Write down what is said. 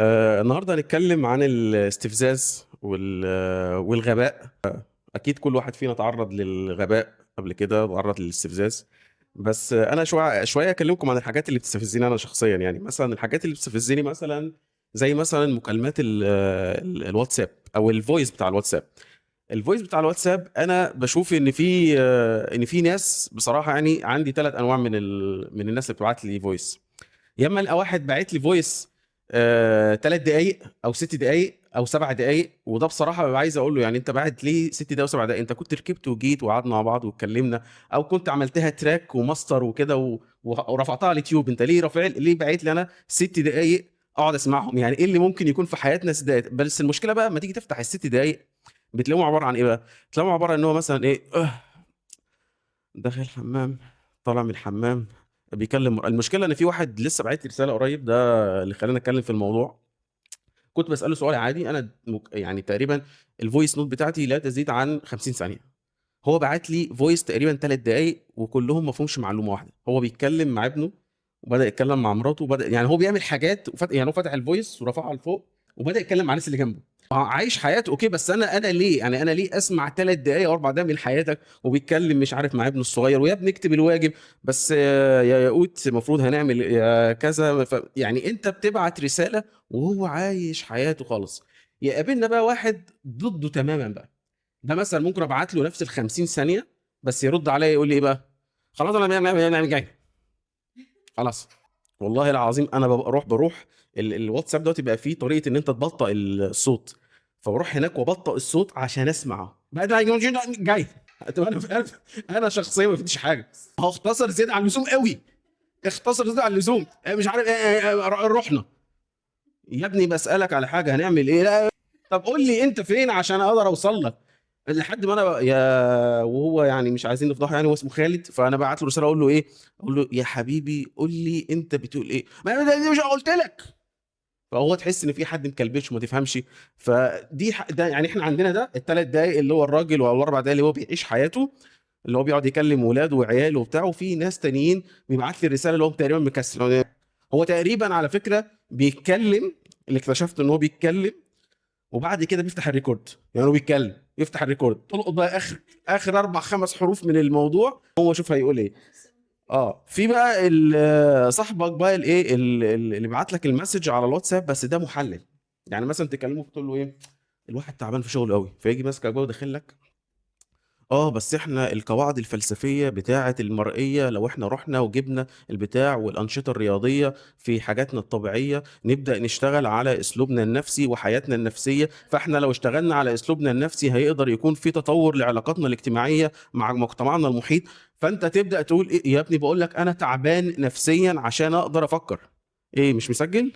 النهارده هنتكلم عن الاستفزاز والغباء. اكيد كل واحد فينا تعرض للغباء قبل كده، تعرض للاستفزاز. بس انا شوية شوية اكلمكم عن الحاجات اللي بتستفزني انا شخصيا. يعني مثلا الحاجات اللي بتستفزني مثلا زي مثلا مكالمات الواتساب او ال voice بتاع الواتساب. ال voice بتاع الواتساب انا بشوف ان في ناس بصراحه، يعني عندي ثلاث انواع من الناس اللي بتبعت لي voice. يا اما الاقي واحد باعت لي voice 3 دقائق او 6 دقائق او 7 دقائق، وده بصراحة ببقى عايز اقول له يعني انت باعت ليه 6 دقائق و7 دقائق؟ انت كنت ركبت وجيت وقعدنا مع بعض واتكلمنا، او كنت عملتها track و master وكده ورفعتها على اليوتيوب. انت ليه رافع، ليه باعت لي انا 6 دقائق اقعد اسمعهم؟ يعني ايه اللي ممكن يكون في حياتنا 6 دقائق؟ بس المشكلة بقى لما تيجي تفتح ال6 دقائق بتلاقيهم عبارة عن ايه بقى؟ بتلاقيهم عبارة ان هو مثلا ايه داخل الحمام، طالع من الحمام، بيكلم. المشكلة ان في واحد لسه باعت لي رسالة قريب، ده اللي خلاني اتكلم في الموضوع. كنت بساله سؤال عادي، انا يعني تقريبا ال voice note بتاعتي لا تزيد عن 50 ثانية، هو بعت لي voice تقريبا 3 دقائق وكلهم ما فيهمش معلومة واحده. هو بيتكلم مع ابنه وبدا يتكلم مع مراته وبدا يعني هو بيعمل حاجات يعني هو فتح ال voice ورفعه لفوق وبدا يتكلم مع الناس اللي جنبه، عايش حياته. okay، بس انا ليه يعني انا ليه اسمع 3 دقائق او 4 دقائق من حياتك وبيتكلم مش عارف مع ابنه الصغير، ويا ابني اكتب الواجب بس يا ياقوت المفروض هنعمل يا كذا. يعني انت بتبعت رسالة وهو عايش حياته خالص. يقابلنا بقى واحد ضده تماما بقى، ده مثلا ممكن ابعت له نفس ال 50 ثانية بس يرد عليا يقول لي ايه بقى؟ خلاص انا جاي خلاص. والله العظيم انا ببقى بروح الواتساب دلوقتي بقى فيه طريقه ان انت تبطئ الصوت، فبروح هناك وابطئ الصوت عشان اسمعه. بعد جاي. طب انا شخصيا ما فهمتش حاجه، هو اختصر زيادة عن اللزوم قوي، اختصر زيادة عن اللزوم، مش عارف رحنا يا ابني بسالك على حاجة هنعمل ايه؟ لا طب قول لي انت فين عشان اقدر اوصل لك. لحد ما انا يا وهو يعني مش عايزين نفضحه، يعني هو اسمه خالد، فانا بعت له رسالة اقول له ايه؟ اقول له يا حبيبي قول لي انت بتقول ايه؟ ما انا مش قلت لك. فهو تحس ان في حد مكلبش وما تفهمش. فدي ده يعني احنا عندنا ده ال3 دقايق اللي هو الراجل، او ال4 دقايق اللي هو بيعيش حياته، اللي هو بيقعد يكلم ولاده وعياله وبتاع. وفي ناس تانيين بيبعت لي الرسالة اللي هو تقريبا مكسل، هو تقريبا على فكرة بيتكلم، اللي اكتشفت ان هو بيتكلم وبعد كده بيفتح ال record، يعني هو بيتكلم يفتح ال record، تلقط بقى اخر 4 5 حروف من الموضوع، هو شوف هيقول ايه. في بقى صاحبك بقى الايه اللي بعت لك ال message على الواتساب، بس ده محلل. يعني مثلا تكلمه تقول له ايه، الواحد تعبان في شغله قوي، فيجي ماسكك بقى وداخل لك بس احنا القواعد الفلسفية بتاعه المرئية لو احنا رحنا وجبنا البتاع والانشطه الرياضية في حاجاتنا الطبيعية نبدا نشتغل على اسلوبنا النفسي وحياتنا النفسية، فاحنا لو اشتغلنا على اسلوبنا النفسي هيقدر يكون في تطور لعلاقاتنا الاجتماعية مع مجتمعنا المحيط. فانت تبدا تقول ايه يا ابني، بقول لك انا تعبان نفسيا عشان اقدر افكر. ايه مش مسجل؟